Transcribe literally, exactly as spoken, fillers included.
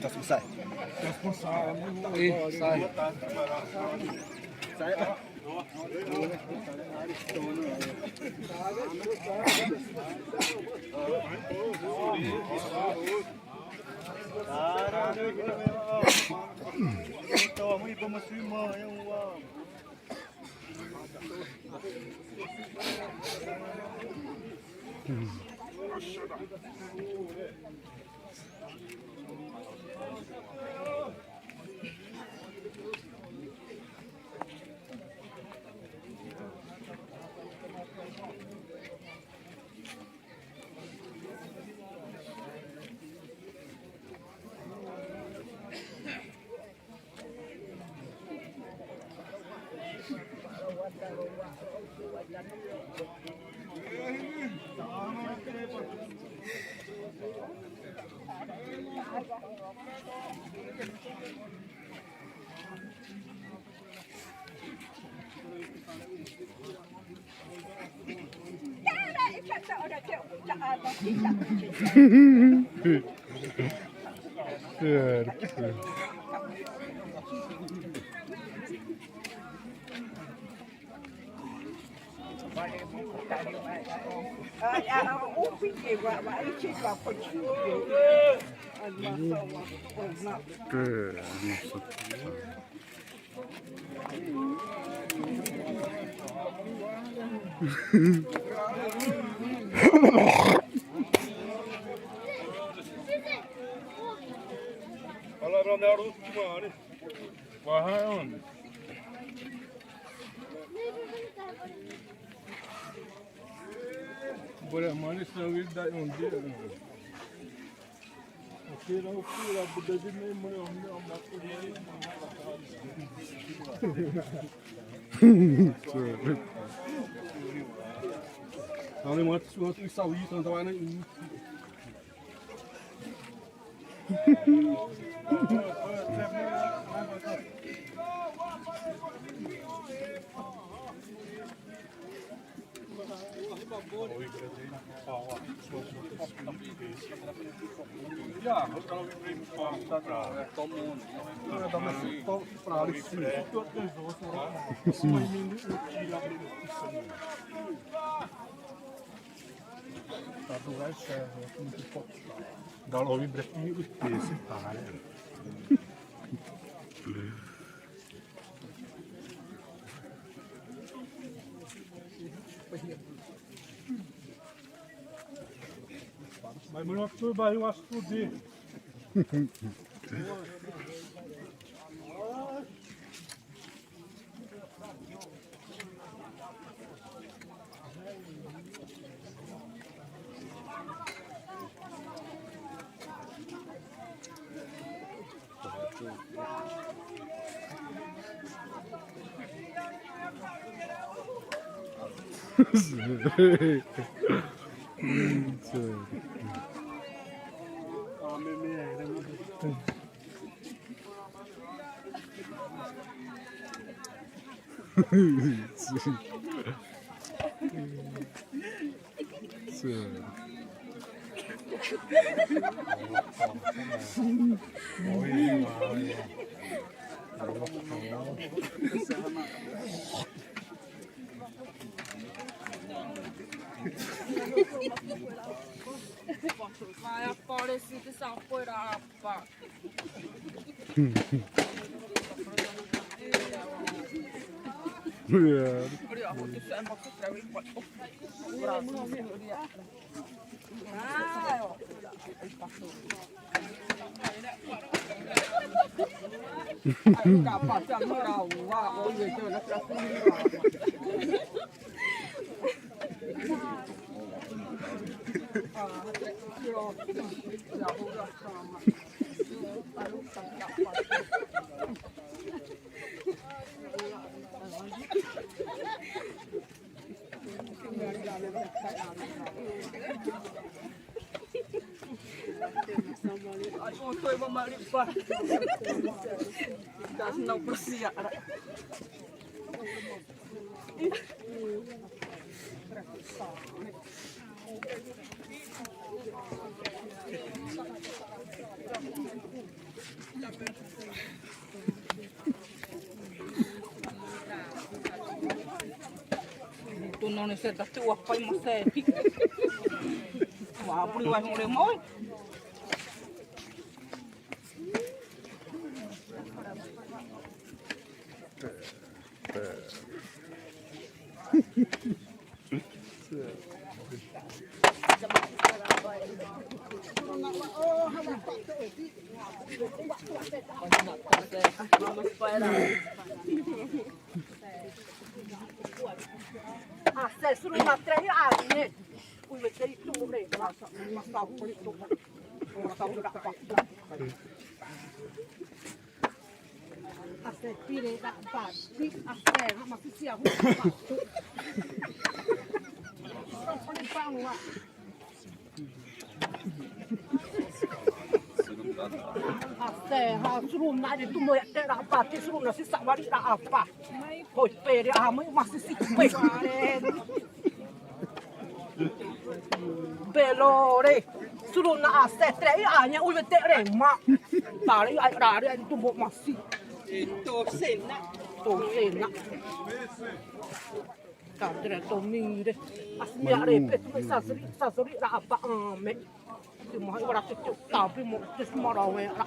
Tá expulsar. Ih, sai. Sai. Certo. Bora, mano, esse vídeo da onde? Alemanha, esse outro, isso ali, então, vai, né? Dalowi berarti utesi tare. Mas meu nome foi Bahia, eu acho que eu dei. Vai aparecer dessa porra, rapaz. Tô none se da te wa pai ma se. Wa buri wa hore mo. Acesso na três anos, né? O meu tem tudo, né? Uma salva, uma salva. Ase pire da bati, ase hama sisi ahu. Ase ha suru na de tumo ya te da bati suru na sisa wari da apa. Hoi pere hama ma sisi pe. Belore. Suru na ase tre i anya uwe te re ma. Tare ai rare ai tubo masi. Tô sena. Tô sena. Tadre tô mire. Asmia re pe tu sasri sasri ra apa ame. Tu mo ora tu tu tapi mo tu mara we ra.